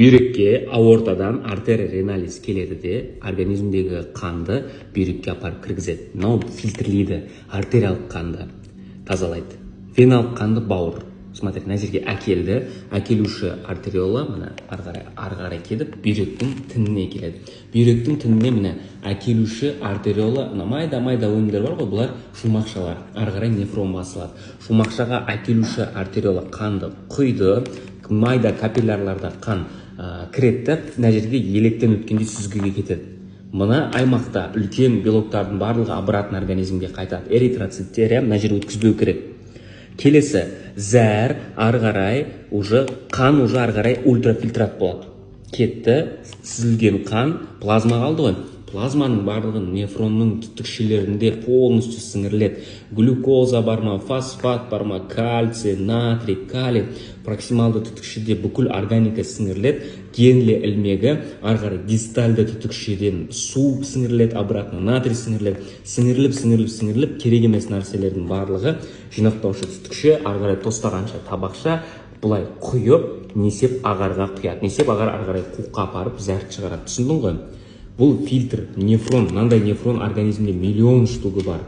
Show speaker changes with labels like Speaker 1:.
Speaker 1: Бүйрекке аортадан артерия реналис келеді де, организмдегі қанды бүйрекке апарып кіргізеді. Мынау фильтрлейді, артериялық қанды тазалайды, веналық қанды бауыр. Смотри, мына жерге әкелді, әкелуші артериола міне ары қарай кетіп, бүйректің тініне келеді. Бүйректің тініне, міне, әкелуші артериола, мына майда майда өнімдер бар ғой, бұлар шумақшалар, ары қарай нефрон басылады. Шумақшаға әкелуші артериола қанды құйды, майда капиллярларда қан кіреді да, мына жерге електен өткенде сүзгіге кетеді. Мына аймақта үлкен белоктардың барлығы обратно организмге қайтады, эритроциттер, иә, мына жер өткізбеу керек. Келесі зәр ары қарай уже қан уже ары қарай ультрафильтрат болады. Кетті сүзілген қан, плазма қалды ғой. Плазманың барлығы нефронның түтікшелерінде полностью сіңіріледі. Глюкоза бар ма, фосфат бар ма, кальций, натрий, калий, проксималды түтікшеде бүкіл органика сіңіріледі. Генле ілмегі, ары қарай дистальды түтікшеден су сіңіріледі, обратно натрий сіңіріледі. Сіңіріліп, сіңіріліп, сіңіріліп, керек емес нәрселердің барлығы жинақтаушы түтікше, ары қарай тостағанша, табақша, былай құйып, несеп ағарға құяды. Несеп ағар ары қарай қуыққа апарып, зәр шығарады. Түсіндің ғой? Бұл фильтр, нефрон. Мынандай нефрон организмде миллион штугы бар.